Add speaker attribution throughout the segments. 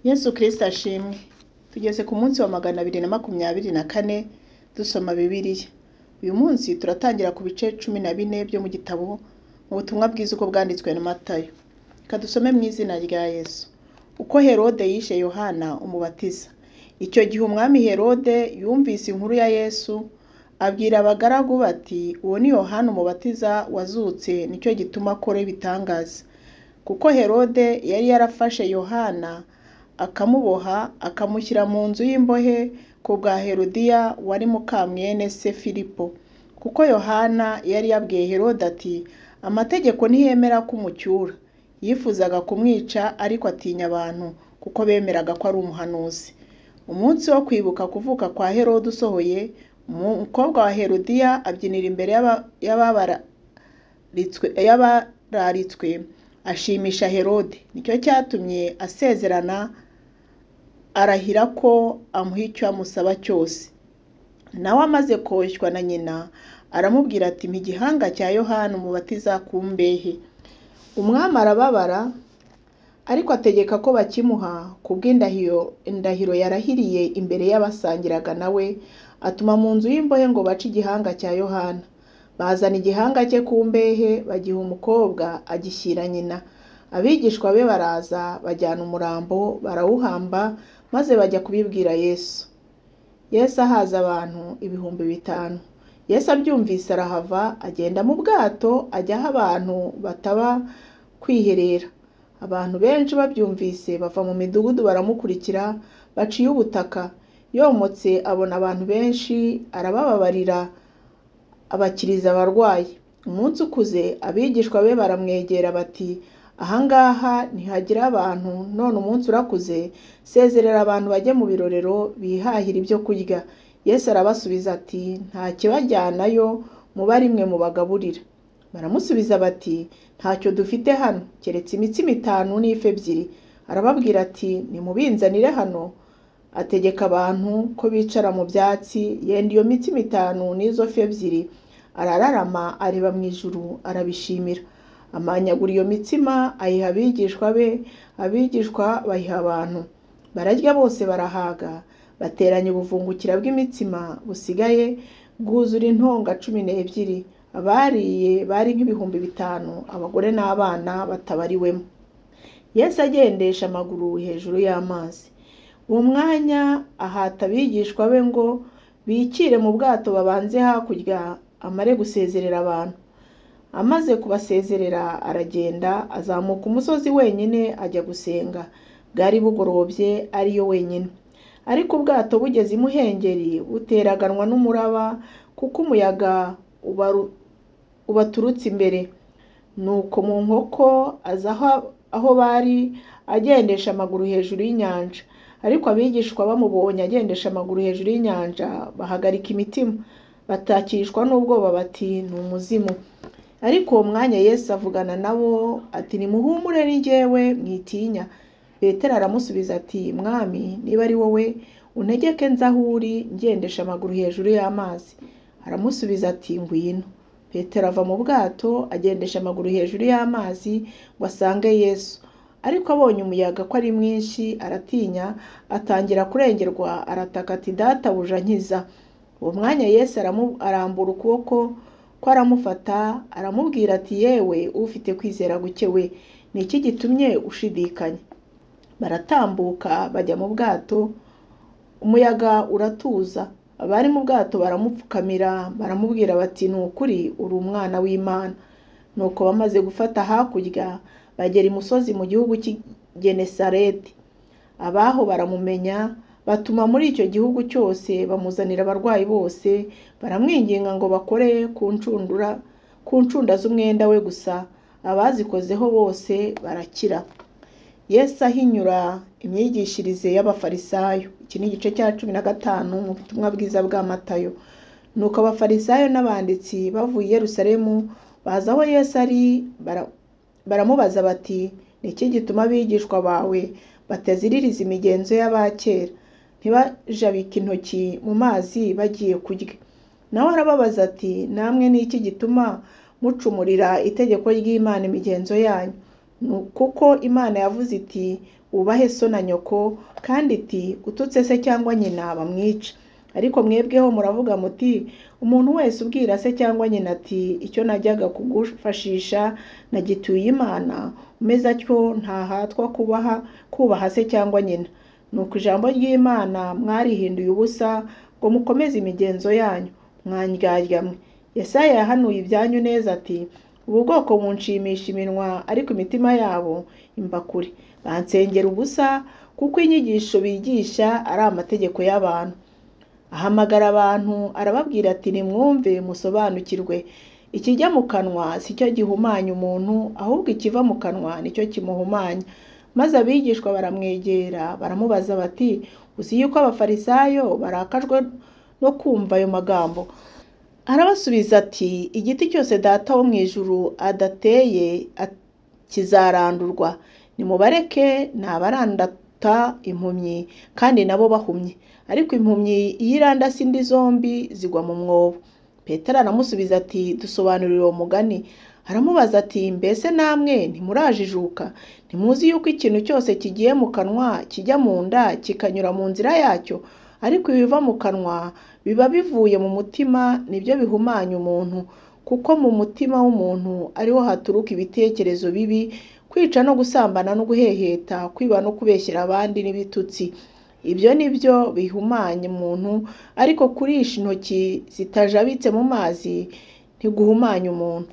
Speaker 1: Yesu Kristo ashimwe. Tugeze ku munsi wa 224 dusoma Bibiliya. Uyu munsi turatangira ku bice 14 byo mu gitabo mu butumwa bwiza uko bwanditswe na Matayo. Reka dusome mu izina rya Yesu. Uko Herode yishe Yohana umubatiza. Icyo gihe umwami Herode yumvise inkuru ya Yesu, abwira abagaragu bati: "Uwo ni Yohana umubatiza wazutse, nicyo gituma akora ibitangaza." Kuko Herode yari yarafashe Yohana akamuboha, akamushyira mu nzu y'imbohe ku bwa Herodiya wari mukamwene se Filipo. Kuko Yohana yari yabwiye Herode ati: "Amategeko ntiyemera ko umucyura." Yifuzaga kumwica ariko atinya abantu, kuko bemeraga ko ari umuhanuzi. Umunsi wo kwibuka kuvuka kwa Herode usohoye, umukobwa wa Herodiya abyinira imbere y'abararitswe, ashimisha Herode. Nicyo cyatumye asezerana arahira ko amuha icyo amusaba cyose. Nawe amaze koshywa na nyina, aramubwira ati: "Mpa igihanga cya Yohana umubatiza ku mbehe." Umwami arababara, ariko ategeka ko bakimuha kubw'indahiro indahiro yarahiriye imbere y'abasangiraga nawe, atuma mu nzu y'imbohe ngo bace igihanga cya Yohana. Bazana igihanga cye ku mbehe, bagiha umukobwa agishyira nyina. Abigishwa be baraza bajyana umurambo barawuhamba, maze bajya kubibwira Yesu. Yesu ahaza abantu 5000. Yesu abyumvise arahava, agenda mu bwato ajya aho abantu bataba kwiherera. Abantu benshi babyumvise bava mu midugudu baramukurikira, baciye ubutaka. Yomotse abona abantu benshi, arabababarira, abakiriza abarwayi. Umunsi ukuze abigishwa be baramwegera bati: "Aha ngaha ntihagira abantu, none umunsi urakuze, sezerera abantu bajye mu birorero bihahira ibyo kurya." Yesu arabasubiza ati: "Nta kibajyanayo, mube ari mwe mubagaburira." Baramusubiza bati: "Ntacyo dufite hano keretse imitsima 5 n'ifi 2." Arababwira ati: "Nimubinzanire hano." Ategeka abantu ko bicara mu byatsi, yenda iyo mitsima 5 n'izo fi 2, arararama areba mu ijuru arabishimira. Amanyagura iyo mitsima ayiha abigishwa be, abigishwa bayiha abantu. Bararya bose barahaga, bateranya ubuvungukira bw'imitsima busigaye bwuzura intonga 12. Abariye bari nk'5000, abagore n'abana batabariwemo. Yesu agendesha amaguru hejuru y'amazi. Uwo mwanya ahata abigishwa be ngo bikire mu bwato babanze hakurya, amare gusezerera abantu. Amaze kubasezerera aragenda, azamuka umusozi wenyine ajya gusenga. Bwari bugorobye ariyo wenyine. Ariko ubwato bugeze imuhengeri buteraganwa n'umuraba, kuko umuyaga ubaturutse imbere. Nuko mu nkoko aza aho bari agendesha amaguru hejuru y'inyanja. Ariko abigishwa bamubonye agendesha amaguru hejuru y'inyanja, bahagarika imitima, batakishwa n'ubwoba bati: "Ni umuzimu." Ariko uwo mwanya Yesu avugana nabo ati: "Nimuhumure, ni jyewe, mwitinya." Petero aramusubiza ati: "Mwami, niba ari wowe, untegeke nze aho uri ngendesha amaguru hejuru y'amazi." Aramusubiza ati: "Ngwino." Petero ava mu bwato agendesha amaguru hejuru y'amazi ngo asange Yesu. Ariko abonye umuyaga ko ari mwinshi aratinya, atangira kurengerwa, arataka ati: "Databuja, nkiza." Uwo mwanya Yesu arambura ukuboko ko aramufata, aramubwira ati: "Yewe ufite kwizera guke we, ni iki gitumye ushidikanya?" Baratambuka bajya mu bwato, umuyaga uratuza. Abari mu bwato baramupfukamira, baramubwira bati: "Ni ukuri uri umwana w'Imana." Nuko bamaze gufata hakurya, bagera imusozi mu gihugu cy'i Genesareti. Abaho baramumenya, batuma muri icyo gihugu cyose bamuzanira abarwayi bose, baramwinginga ngo bakore ku ncunda z'umwenda we gusa. Abazikozeho bose barakira. Yesu ahinyura imyigishirize y'Abafarisayo. Iki ni igice cya 15 mu butumwa bwiza bwa Matayo. Nuko Abafarisayo n'abanditsi bavuye i Yerusalemu baza aho Yesu ari, baramubaza bati: "Ni iki gituma abigishwa bawe bataziririza imigenzo y'abakera, ntibajabike intoki mu mazi bagiye kurya?" Nawe arababaza ati: "Namwe ni iki gituma mucumurira itegeko ry'Imana imigenzo yanyu? Kuko Imana yavuze iti: Ubahe so na nyoko, kandi iti ututse se cyangwa nyina bamwice. Ariko mwebweho muravuga muti umuntu wese ubwira se cyangwa nyina ati icyo najyaga kugufashisha nagituye Imana, umeze atyo ntahatwa kubaha se cyangwa nyina. Nuko ijambo ry'Imana mwarihinduye ubusa ngo mukomeze imigenzo yanyu, mwandyarya mwe. Yesaya yahanuye ibyanyu neza ati ubu bwoko bunshimisha iminwa ariko imitima yabo imba kure, bansengera ubusa kuko inyigisho bigisha ari amategeko y'abantu. Ahamagara abantu arababwira ati nimwumve musobanukirwe, ikijya mu kanwa si cyo gihumanya umuntu, ahubwo ikiva mu kanwa nicyo kimuhumanya. Maze abigishwa baramwegera baramubaza bati uzi yuko abafarisayo barakajwe no kumva ayo magambo? Arabasubiza ati igiti cyose Data wo mu ijuru adateye kizarandurwa. Nimubareke ni abarandata impumyi kandi nabo bahumye, ariko impumyi iyo irandase indi zombi zigwa mu mwobo. Petero aramusubiza ati dusobanurire uwo mugani. Aramubaza ati mbese namwe ntimurajijuka? Ntimuzi yuko ikintu cyose kigiye mu kanwa kijya mu nda kikanyura mu nzira yacyo? Ariko ibiva mu kanwa biba bivuye mu mutima, nibyo bihumanya umuntu, kuko mu mutima w'umuntu ariho haturuka ibitekerezo bibi, kwica no gusambana no guheheta, kwiba no kubeshyera abandi n'ibitutsi. Ibyo ni byo bihumanya umuntu, ariko kurisha intoki zitajabitse mu mazi ntiguhumanya umuntu.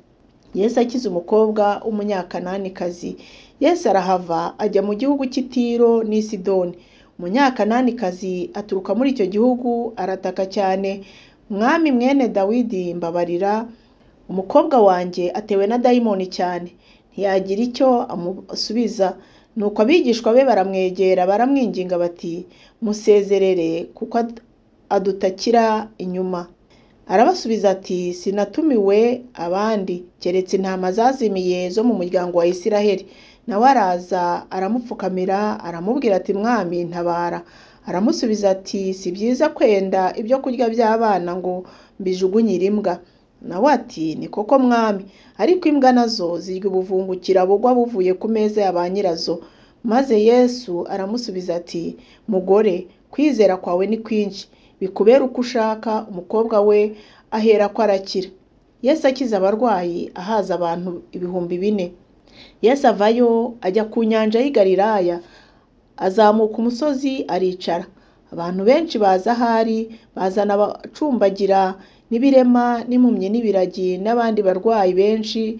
Speaker 1: Yesu akiza umukobwa w'umunyakananikazi. Yesu arahava ajya mu gihugu cy'i Tiro n'i Sidoni. Umunyakananikazi aturuka muri icyo gihugu arataka cyane, Mwami mwene Dawidi mbabarira, umukobwa wanjye atewe na dayimoni cyane. Ntiyagira icyo amusubiza. Nuko abigishwa be baramwegera baramwinginga bati musezerere kuko adutakira inyuma. Arabasubiza ati sinatumiwe abandi keretse intama zazimiye zo mu muryango wa Isiraheli. Nawe araza aramupfukamira aramubwira ati Mwami ntabara. Aramusubiza ati si byiza kwenda ibyo kurya by'abana ngo mbijugunyire imbwa. Nawe ati ni koko Mwami, ariko imbwa nazo zirya ubuvungukira bugwa buvuye ku meza ya ba nyirazo. Maze Yesu aramusubiza ati mugore, kwizera kwawe ni kwinshi, bikubere uko ushaka. Umukobwa we aherako arakira. Yesu akiza abarwayi ahaza abantu 4000. Yesu avayo ajya ku nyanja y'i Galilaya, azamuka umusozi aricara. Abantu benshi baza ahari, bazana abacumbagira n'ibirema n'impumyi n'ibiragi n'abandi barwayi benshi,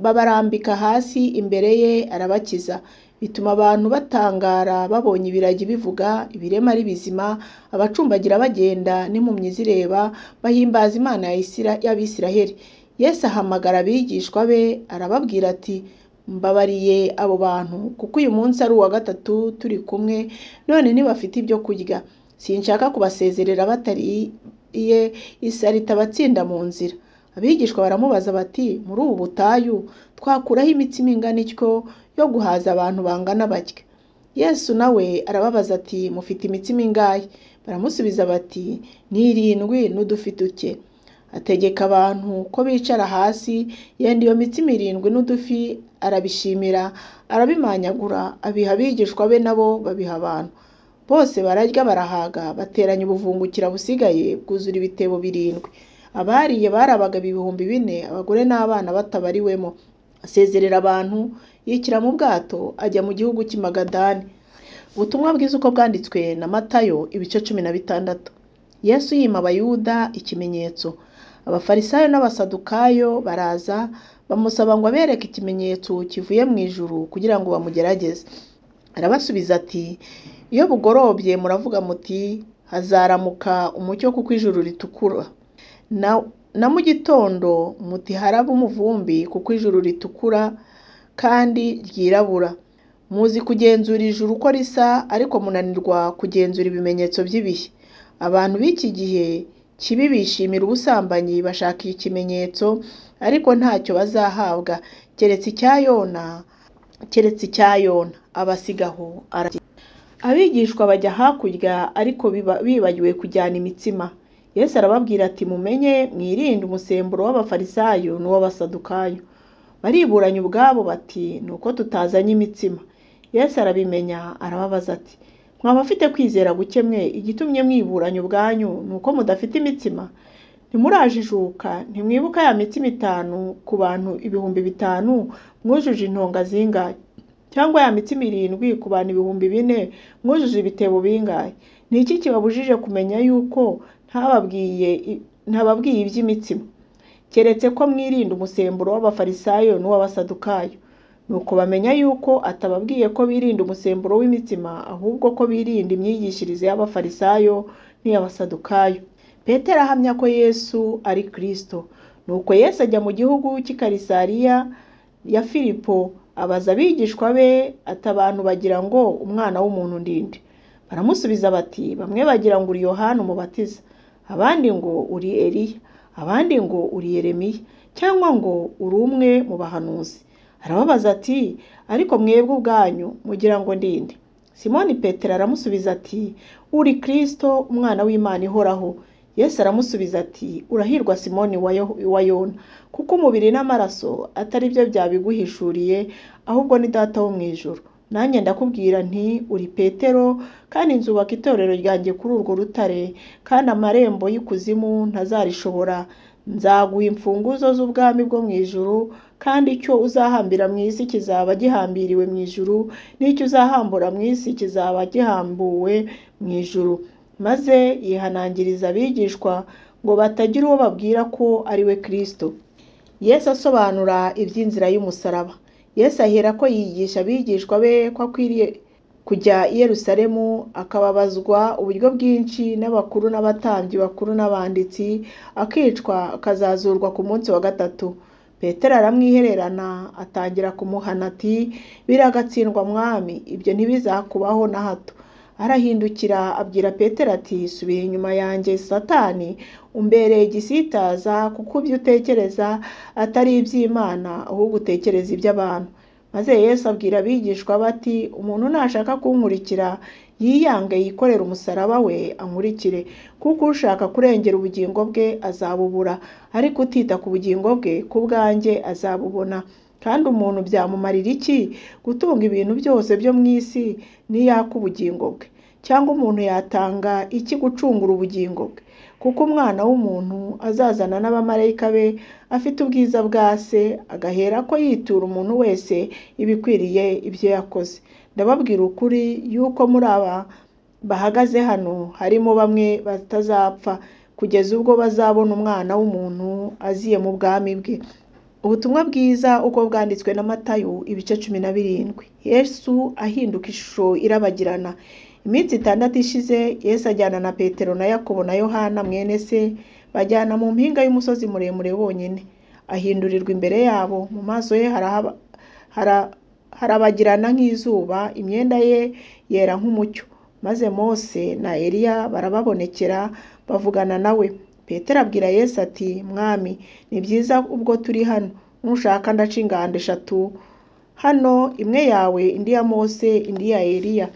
Speaker 1: babarambika hasi imbere ye arabakiza. Bituma abantu batangara babonye ibiragi bivuga, ibirema ari bizima, abacumbagira bagenda n'impumyi zireba, bahimbaza Imana y'Abisiraheli. Yesu ahamagara abigishwa be arababwira ati mbabariye abo bantu kuko uyu munsi ari uwa gatatu turi kumwe, none ntibafite ibyo kurya. Sinshaka kubasezerera batariye isari itabatsinda mu nzira. Abigishwa baramubaza bati muri ubu butayu twakuraho imitsima ingana ityo yo guhaza abantu bangana batya? Yesu nawe arababaza ati mufite imitsima ingahe? Baramusubiza bati ni 7 n'udufi duke. Ategeka abantu ko bicara hasi, yenda iyo mitsima 7 n'udufi arabishimira, arabimanyagura, abiha abigishwa be nabo babiha abantu. Bose bararya barahaga, bateranya ubuvungukira busigaye bwuzura ibitebo 7. Abariye bari abagabo 4000, abagore n'abana batabariwemo. Asezerera abantu, yikira mu bwato ajya mu gihugu cy'i Magadani. Ubutumwa bwiza uko bwanditswe na Matayo ibice 16. Yesu yima Abayuda ikimenyetso. Abafarisayo n'Abasadukayo baraza bamusaba ngo abereke ikimenyetso kivuye mu ijuru kugira ngo bamugerageze. Arabasubiza ati iyo bugorobye muravuga muti hazaramuka umucyo kuko ijuru ritukura, na mu gitondo muti haraba umuvumbi kuko ijuru ritukura kandi ryirabura. Muzi kugenzura ijuru uko risa, ariko munanirwa kugenzura ibimenyetso by'ibihe. Abantu b'iki gihe kibi bishimira ubusambanyi, bashaka ikimenyetso, ariko ntacyo bazahabwa keretse icya Yona, keretse icya Yona. Abasigaho aragenda. Abigishwa bajya hakurya, ariko bibagiwe kujyana imitsima. Yesu arababwira ati mumenye mwirinde umusemburo w'Abafarisayo n'uw'Abasadukayo. Bariburanya ubwabo bati nuko tutazanye imitsima. Yesu arabimenya arababaza ati mwaba afite kwizera guke mwe, igitumye mwiburanya ubwanyu ni uko mudafite imitsima? Ntimurajijuka, ntimwibuka ya mitsima 5 ku bantu 5000 mwujuje intonga zingahe? Cyangwa ya mitsima 7 ku bantu 4000 mwujuje ibitebo bingahe? Ni iki kibabujije kumenya yuko ntababwiye iby'imitsima? Keretse ko mwirinda umusemburo w'Abafarisayo n'uw'Abasadukayo. Nuko bamenya yuko atababwiye ko birinda umusemburo w'imitsima, ahubwo ko birinda imyigishirize y'Abafarisayo n'iy'Abasadukayo. Petero ahamya ko Yesu ari Kristo. Nuko Yesu ajya mu gihugu cy'i Kayisariya ya Filipo, abaza abigishwa be ati abantu bagira ngo umwana w'umuntu ndi nde? Baramusubiza bati bamwe bagira ngo uri Yohana umubatiza, abandi ngo uri Eliya, abandi ngo uri Yeremiya, cyangwa ngo uri umwe mu bahanuzi. Arababaza ati ariko mwebwe ubwanyu mugira ngo ndi nde? Simoni Petero aramusubiza ati uri Kristo umwana w'Imana ihoraho. Yesu aramusubiza ati urahirwa Simoni wa Yona, kuko umubiri n'amaraso atari byo byabiguhishuriye, ahubwo ni Data wo mu ijuru. Nanjye ndakubwira nti uri Petero, kandi nzubaka itorero ryanjye kuri urwo rutare, kandi amarembo y'ikuzimu ntazarishobora. Nzaguha imfunguzo z'ubwami bwo mu ijuru, kandi icyo uzahambira mu isi kizaba gihambiriwe mu ijuru, n'icyo uzahambura mu isi kizaba gihambuwe mu ijuru. Maze yihanangiriza abigishwa ngo batagira uwo babwira ko ari we Kristo. Yesu asobanura iby'inzira y'umusaraba. Yesu aherako yigisha abigishwa be ko akwiriye kujya i Yerusalemu akababazwa uburyo bwinshi n'abakuru n'abatambyi bakuru n'abanditsi, akicwa akazazurwa ku munsi wa gatatu. Petero aramwihererana atangira kumuhana ati biragatsindwa Mwami, ibyo ntibizakubaho na hato. Arahindukira abwira Petero ati subira inyuma yanjye Satani, umbereye igisitaza, kuko ibyo utekereza atari iby'Imana, ahubwo utekereza iby'abantu. Maze Yesu abwira abigishwa be ati umuntu nashaka kunkurikira yiyange yikorere umusaraba we ankurikire, kuko ushaka kurengera ubugingo bwe azabubura, ariko utita ku bugingo bwe ku bwanjye azabubona. Kandi umuntu byamumarira iki gutunga ibintu byose byo mu isi niyaka ubugingo bwe? Cyangwa umuntu yatanga iki gucungura ubugingo bwe? Kuko umwana w'umuntu azazana n'abamarayika be afite ubwiza bwa se, agaherako yitura umuntu wese ibikwiriye ibyo yakoze. Ndababwira ukuri yuko muri aba bahagaze hano harimo bamwe batazapfa kugeza ubwo bazabona umwana w'umuntu aziye mu bwami bwe. Ubutumwa bwiza uko bwanditswe na Matayo ibice 17. Yesu ahinduka ishusho irabagirana. Iminsi 6 ishize Yesu ajyana na Petero na Yakobo na Yohana mwene se, bajyana mu mpinga y'umusozi muremure bonyine. Ahindurirwa imbere yabo, mu maso ye harabagirana nk'izuba, imyenda ye yera nk'umucyo. Maze Mose na Eliya barababonekera bavugana nawe. Petero abwira Yesu ati Mwami, ni byiza ubwo turi hano, nushaka ndaca ingando 3 hano, imwe yawe, indi ya Mose, indi ya Eliya.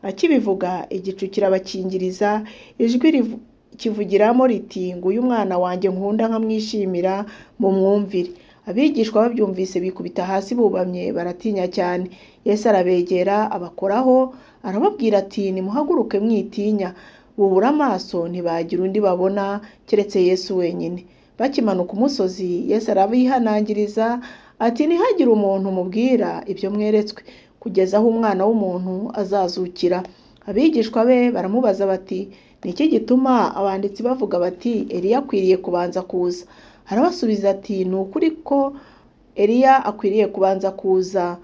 Speaker 1: Akibivuga igicu kirabakingiriza, ijwi kivugiramo riti nguyu umwana wanjye nkunda nkamwishimira, mumwumvire. Abigishwa babyumvise bikubita hasi bubamye baratinya cyane. Yesu arabegera abakoraho, arababwira ati nimuhaguruke mwitinya. Bubura amaso ntibagira undi babona keretse Yesu wenyine. Bakimanuka umusozi Yesu arabihanangiriza ati ntihagire umuntu mubwira ibyo mweretswe kugeza aho umwana w'umuntu azazukira. Abigishwa be baramubaza bati ni iki gituma abanditsi bavuga bati Eliya akwiriye kubanza kuza? Arabasubiza ati ni ukuri ko Eliya akwiriye kubanza kuza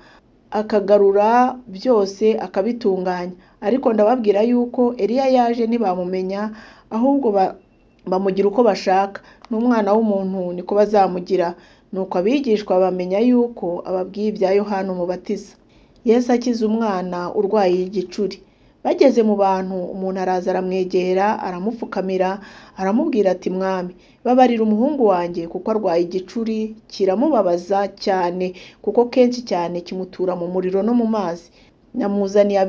Speaker 1: akagarura byose akabitunganya, ariko ndababwira yuko Eliya yaje ntibamumenya, ahubwo bamugira uko bashaka, n'umwana w'umuntu niko bazamugira. Nuko abigishwa bamenya yuko ababwiye ibya Yohana umubatiza. Yesu akiza umwana urwaye igicuri. Bageze mu bantu, umuntu araza aramwegera, aramupfukamira, aramubwira ati Mwami, babarira umuhungu wanjye kuko arwaye igicuri kiramubabaza cyane, kuko kenshi cyane kimutura mu muriro no mu mazi.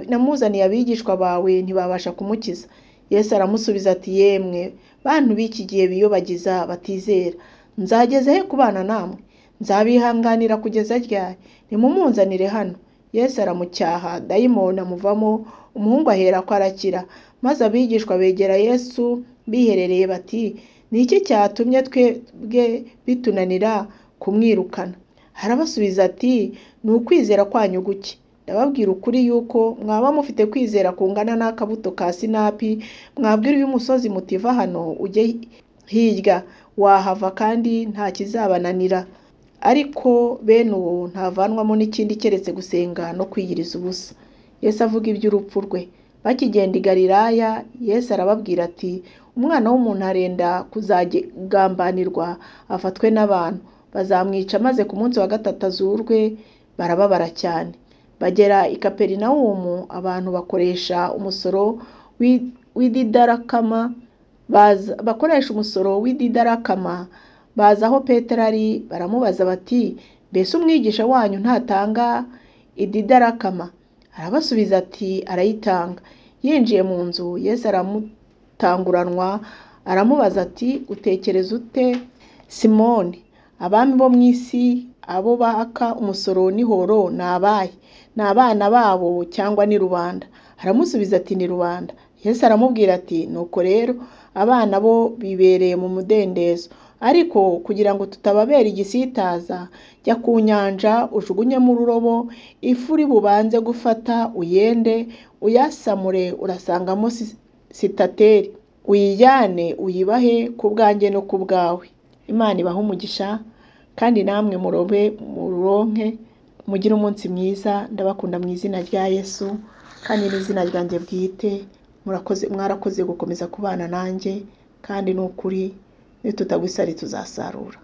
Speaker 1: Namuzaniye abigishwa bawe ntibabasha kumukiza. Yesu aramusubiza ati yemwe bantu b'iki gihe biyobagiza batizera, nzageza he kubana namwe? Nzabihanganira kugeza ryari? Nimumunzanire hano. Yesu aramucyaha, dayimoni amuvamo, umuhungu aherako arakira. Maze abigishwa begera Yesu biherereye bati: "Ni iki cyatumye twebwe bitunanira kumwirukana?" Arabasubiza ati: "Ni ukwizera kwanyu guke. Ndababwira ukuri yuko mwaba mufite kwizera kungana n'akabuto ka sinapi, mwabwira uyu musozi muti: 'Va hano ujye hirya,' wahava kandi nta kizabananira. Ariko bene uwo ntavanwamo n'ikindi keretse gusenga no kwiyiriza ubusa." Yesu avuga iby'urupfu rwe. Bakigenda i Galilaya, Yesu arababwira ati: "Umwana w'umuntu arenda kuzagambanirwa afatwe n'abantu, bazamwica maze ku munsi wa gatatu azurwe." Barababara cyane. Bagera i Kaperinawumu, abantu bakoresha umusoro w'ididarakama baza aho Petero ari, baramubaza bati: "Mbese umwigisha wanyu ntatanga ididarakama?" Arabasubiza ati: "Arayitanga." Yinjiye mu nzu, Yesu aramutanguranwa aramubaza ati: "Utekereza ute Simoni? Abami bo mu isi abo baka umusoro n'ihoro ni abahe? Ni abana babo cyangwa ni rubanda?" Aramusubiza ati: "Ni rubanda." Yesu aramubwira ati: "Nuko rero abana bo bibereye mu mudendezo, ariko kugira ngo tutababera igisitaza, jya ku nyanja ujugunyemo ururobo, ifu uri bubanze gufata uyende, uyasamure urasangamo sitateri, uyijyane uyibahe ku bwanjye no ku bwawe." Imana ibahe umugisha, kandi namwe murobe muronke, mugire umunsi mwiza. Ndabakunda mu izina rya Yesu kandi n'izina ryanjye bwite. Murakoze, mwarakoze gukomeza kubana nanjye, kandi ni ukuri nitutagwa isari tuzasarura.